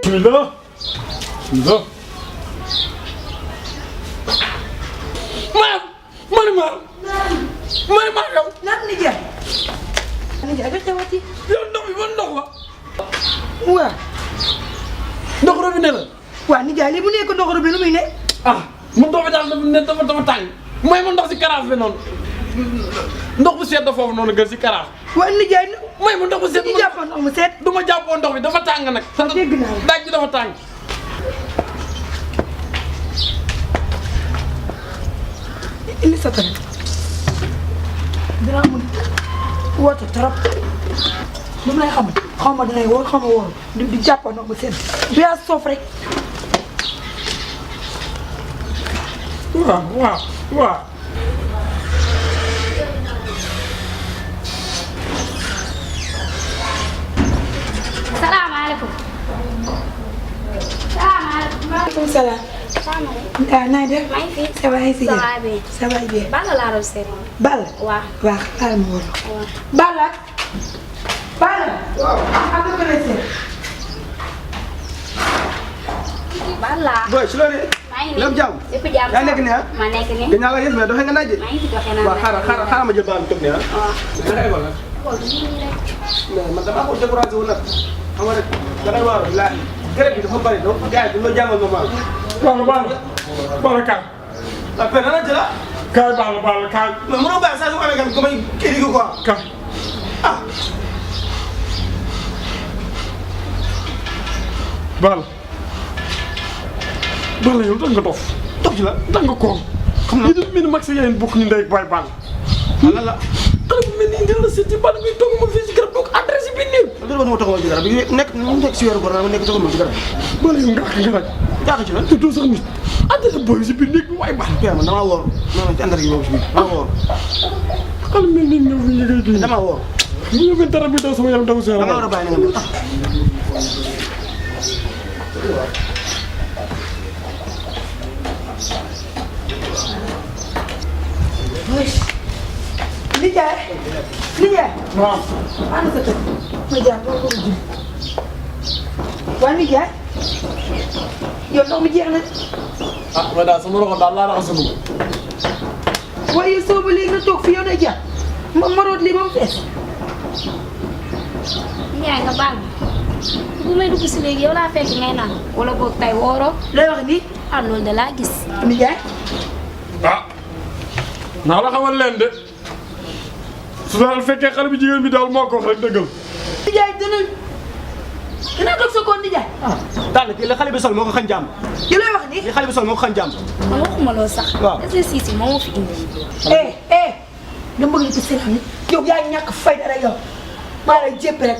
bismillah bismillah. maa yow. lan nijaay. nijaay ba xewati. yow ndox bi ban ndox la. waaw. ndox robinet la. waaw nijaay lii bu nekk ndox robinet lu muy ne. ah mu ndox bi daal dafa tàng may ma ndox si karaaf bi noonu ndox bu sedd foofu noonu gën si karaaf. waaw nijaay may ma ndox bu sedd. ñu jàppoon ndox mu sedd. du ma jàppoo ndox bi dafa tàng nag. dégg naa la daaj bi dafa tàng. indi sa tane. dinaa mun woote trop. lu mu lay xaw ma danay wóor xaw ma wóor di jàppoon ndox mu sedd. bu yaa soof rek. waaw. salaamaaleykum. maaleykum salaam. ah naa def. maa ngi fi. ça va si ça va bien. ça va bien. Balla laa doon seet. Balla. waaw. waaw xaaral ma wóor. waaw. Balla. Balla. waaw. am na ko lay seet. Balla. boy si loolu maa ngi nii lépp jàmm. lépp jàmm. yaa nekk nii ah. maa nekk nii. gën naa la gis mais doxee nga naaj de. maa ngi fi doxee naa waaw xaaral ma jël baal toog nii ah. waaw. naka école la. xool bi ñu rek. mais man damaa ko découragé wu nag xam nga rek da ngay waar la grève bi dafa bëri donc gars yi du la jàngal normal. Balla kaay. ah mais nana jëla. kaay Balla kaay. mais mënoo bàyyi saa su ma amee gan comme kii di ko quoi. kaay. ah. Balla yow da nga dof. toog ci la. da nga koom. xam nga lii dafa mag sa yaay bokk ñu ndey ak baay Balla. lan la. xale bu mel nii la seet ci Balla bi toog ma fii si garab donc adresse bi nii. loolu war na ma toog ci garab bi nekk si weeru góor ma nekk toog ci garab. Balla yow nga nag. jaaxal ci la. te doo sax nit. adresse booy si biir néeg bi waay Balla. père man damaa woor non non ci àndar gi boobu si biir damaa woor. xale mel nii ñëw fi ñu koy kii. damaa woor. bu ñu fi dara bi daw sama yaram daw si yaram. damaa war a bàyyi na nga mel ah. nijaay. nijaay. waaw. ana sa tane. ma jaar ba ko ji. waa nijaay. yow ndox mi jeex na. ah mais daal sama loxo daal laa raxas waaye soo ba léegi nga toog fi yow day jaar. ma root lii ba mu fees. Ndiaye nga baal ma. bu may dugg si léegi yow laa fekk ngay naan. wala boog tey wooroo. lay wax nii. ah loolu de laa gis. nijaay. ah naa la xamal leen de su daal fekkee xale bi jigéen bi daal moo ko wax rek dëggal. nijaay dina toog sa koon nijaay. daal li xale bi sol moo ko xañ jàmm. yow lay wax nii. li xale bi sol moo ko xañ jàmm. man waxuma loolu sax. waaw. exercice yi moo ma fi indi. dama bëgg nga ci seen yow yaa ñàkk fayda rek yow maa lay jépp rek